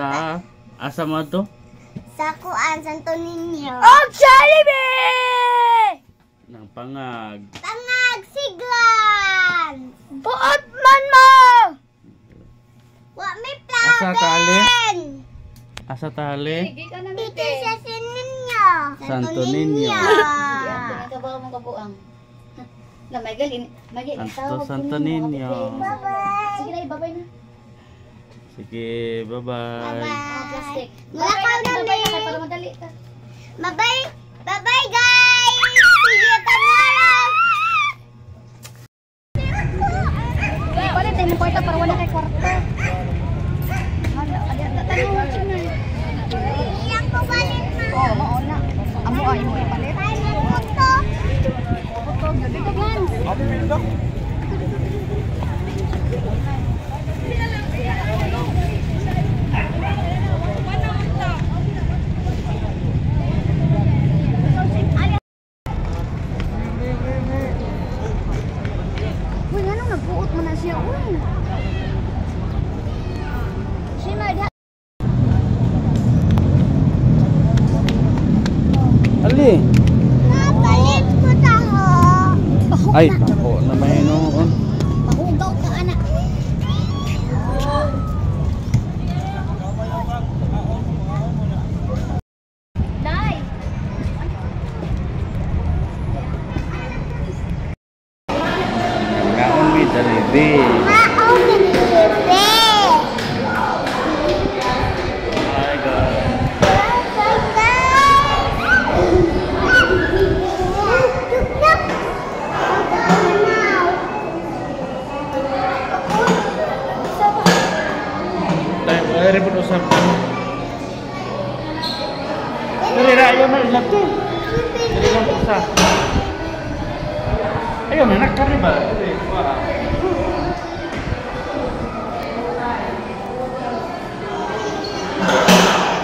Sa asa mo to? Sa kuan, Santo Niño. Og Jollibee! Nang pangag. Pangag siglan. Buot man mo! Wa may Asa tali? plaben. Asa tali? Sige ka na Dito sa Niño. Santo Niño. Kabaw mong kabuang. Na may galin, may Santo Santo Niño. Bye-bye. Sige na, ibabay na. Sige, bye-bye. Mga plastic. Mulakaw Babay na, na babay na, mi. para madali ka. Bye-bye. Bye-bye, guys. See you tomorrow. Uy, palit tayo ng kwarta para wala kay kwarta. Hala, kaya tatanong siya na. Iyang ko balit ma. Oo, mao na. Amo ay mo ipalit. Tayo puto. Puto, gabi ka man. Uy, nga nung nagbuot man na siya, uy. Siya na, Ali. Napalit ko taho. Ay, tako na may noon. Pahugaw ka, anak. Nay! Kaon mi dalibi. Maong nilibe. Hi guys. Bye, guys. Tayo, ay report usap. Dali ra ayo na ilap to. Dali lang usa. Ayo na nakari ba? Dali, kuha.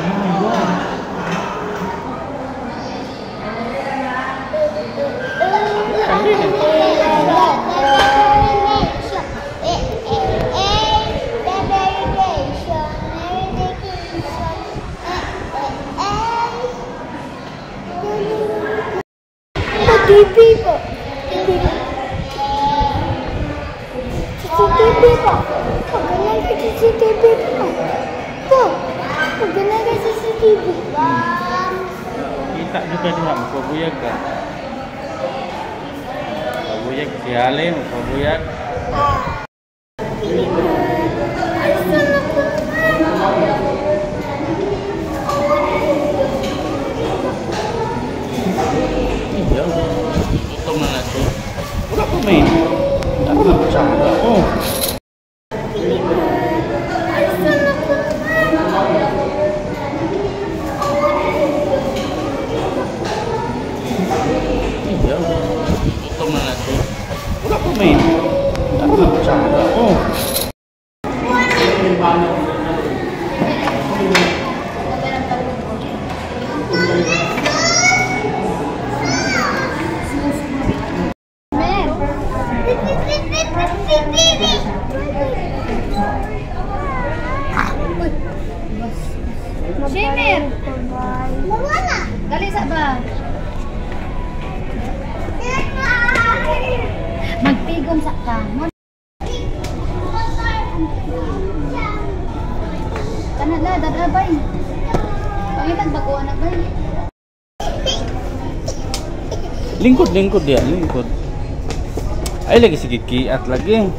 Oh my God. Ali. TV po. TV. CCTV po. Pag ganyan ka CCTV po. Po. Pag ganyan ka CCTV. Kita juga diha magpabuyag ka. Pabuyag si Ale, magpabuyag. Asa na po? Iya. Ito man na to. Wala ko may. Ako na kutsara. Oh. Asa na po? Iya. Ito man na to. Wala ko may. Ako na kutsara. Oh. Mer! Shimmer! Nawala. Dali sa ba? Magtigom sa ka. Kana la, dadabay. Pangitag bago anak bay. Lingkod, lingkod diya, lingkod. Ay lagi sige kiat lagi.